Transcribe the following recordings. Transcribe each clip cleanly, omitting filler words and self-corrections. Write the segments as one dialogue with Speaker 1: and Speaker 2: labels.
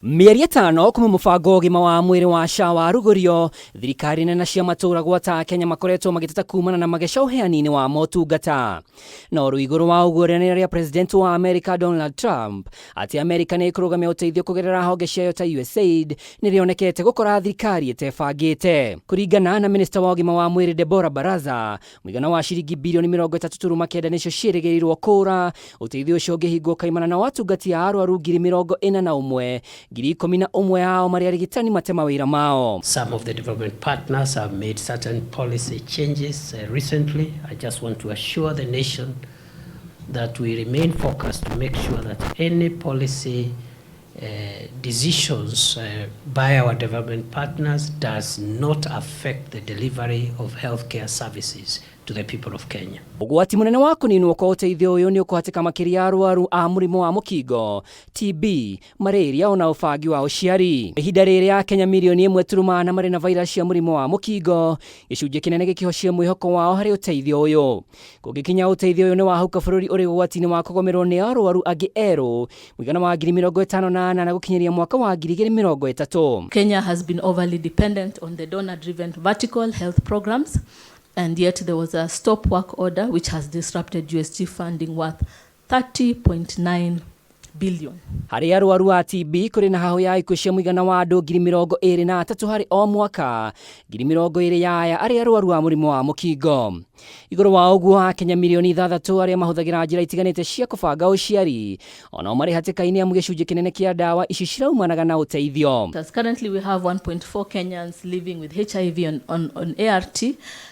Speaker 1: Mĩeri ĩtano kuma mũbango wa ũgima wa mwĩrĩ wa SHA warugũrio, thirikari nene cia matũũra gwata Kenya makoretwo magĩteta kumana na mageca ũheani-inĩ wa motungata. No rĩu igũrũ wa ũguo rĩanĩrĩra rĩa President wa Amerika Donald Trump atĩ Amerika nĩ ĩkũrũgamia ũteithio kũgerera honge ciayo ta USAID nĩ rĩonekete gũkora thirikari ĩtebangĩte. Kũringana na minista wa ũgima wa mwĩrĩ Deborah Baraza, Mũigana wa ciringi birioni 39 nĩcio ciĩrĩgĩrĩirwo kũũra. Ũteithio ũcio ũngĩhingwo kaimana na watungati a arwaru 41,000, 11,000 ao marĩ arigitani mate mawĩra mao.
Speaker 2: Some of the development partners have made certain policy changes recently. I just want to assure the nation that we remain focused to make sure that any policy decisions by our development partners does not affect the delivery of healthcare services to the people of Kenya.
Speaker 1: Ũgwati mũnene wa kũninwo kwa ũteithio ũyũ nĩ ũkũhatĩka makĩria arwaru a mũrimũ wa mũkingo, TB, malaria ona ũbangi wa ũciari. Ihinda rĩrĩ Akenya mirioni 1.4 marĩ na virus cia mũrimũ wa mũkingo, gĩcunjĩ kĩnene gĩkĩhocia mwĩhoko wao harĩ ũteithio ũyũ. Kũngĩkinya ũteithio ũyũ nĩ wahuka bũrũri ũrĩ ũgwati-inĩ wa kũgũmĩrwo nĩ arwaru angĩ erũ mũigana wa 58,000 gũkinyĩria mwaka wa 2030.
Speaker 3: Kenya has been overly dependent on the donor-driven vertical health programs, and yet there was a stop work order which has disrupted USG funding worth 30.9 billion.
Speaker 1: Harĩ arwaru a TB kũrĩ na hahũ ya ikuũ cia mũigana wa andũ 23,000 harĩ o mwaka, 20,000 ya aya arĩ arwaru a mũrimũ wa mũkingo. Igũrũ wa ũguo Akenya mirioni 6 arĩa mahũthagĩra njĩra itiganĩte cia kũbanga ũciari onao marĩ hatĩka-inĩ amu gĩcunjĩ kĩnene kĩa ndawa ici ciraumanaga na ũteithio.
Speaker 3: As currently we have 1.4 Kenyans living with HIV on ART,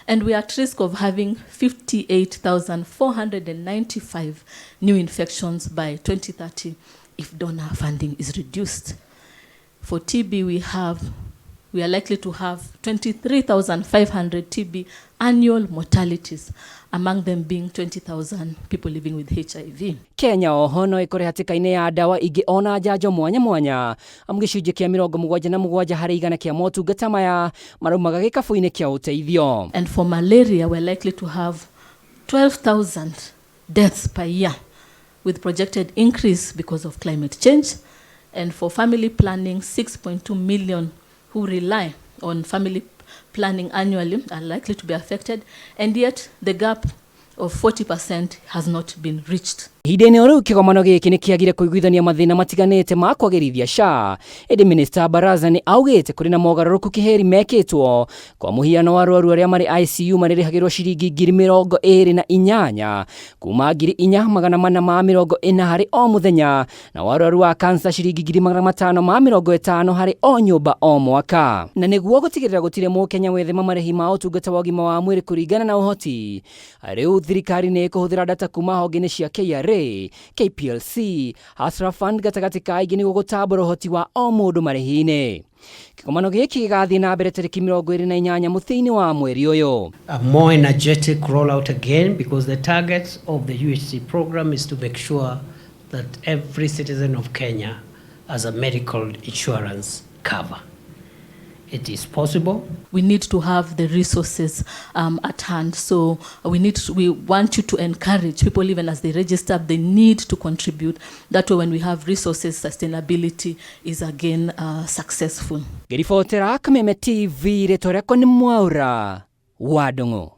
Speaker 3: and we are at risk of having 58,495 new infections by 2030 if donor funding is reduced. For TB, we are likely to have 23,500 TB annual mortalities, among them being 20,000 people living with HIV.
Speaker 1: Kenya oho no ĩkore hatĩka-inĩ ya ndawa ingĩ ona njanjo mwanya mwanya amu gĩcunjĩ kĩa 77 harĩ igana kĩa motungata maya maraumaga gĩkabũ-inĩ kĩa ũteithio.
Speaker 3: And for malaria, we're likely to have 12,000 deaths per year, with projected increase because of climate change. And for family planning, 6.2 million who rely on family planning annually are likely to be affected, and yet the gap of 40% has not been reached.
Speaker 1: Ihinda-inĩ o rĩu kĩgomano gĩkĩ nĩ kĩagire kũiguithania mathĩna matiganĩte ma kwagĩrithia SHA, ĩndĩ Minista Baraza nĩ augĩte kũrĩ na mogarũrũku kĩhĩri mekĩtwo. Kwa mũhiano, arwaru arĩa marĩ ICU marĩrĩhagĩrwo ciringi 28,000 kuma 4,440 harĩ o mũthenya, na arwaru a kansa ciringi 550,000 harĩ o nyũmba o mwaka. Na nĩguo gũtigĩrĩra gũtirĩ mũkenya wethema marĩhi ma ũtungata wa ũgima wa mwĩrĩ kũringana na ũhoti, rĩu thirikari nĩ ĩkũhũthĩra data kuma honge-inĩ cia KRA, KPLC, Hustler Fund gatagatĩ ka ingĩ nĩguo gũtambũra ũhoti wa o mũndũ marĩhi-inĩ. Kĩgomano gĩkĩ gĩgathiĩ na mbere tarĩki 28 mũthia-inĩ wa mweri ũyũ.
Speaker 2: A more energetic rollout again, because the target of the UHC program is to make sure that every citizen of Kenya has a medical insurance cover. It is possible.
Speaker 3: We need to have the resources at hand. So we want you to encourage people, even as they register, they need to contribute. That way, when we have resources, sustainability is again successful.
Speaker 1: Ngĩribotera Kameme TV, rĩtwa rĩakwa nĩ Mwaura wa Ndung'u.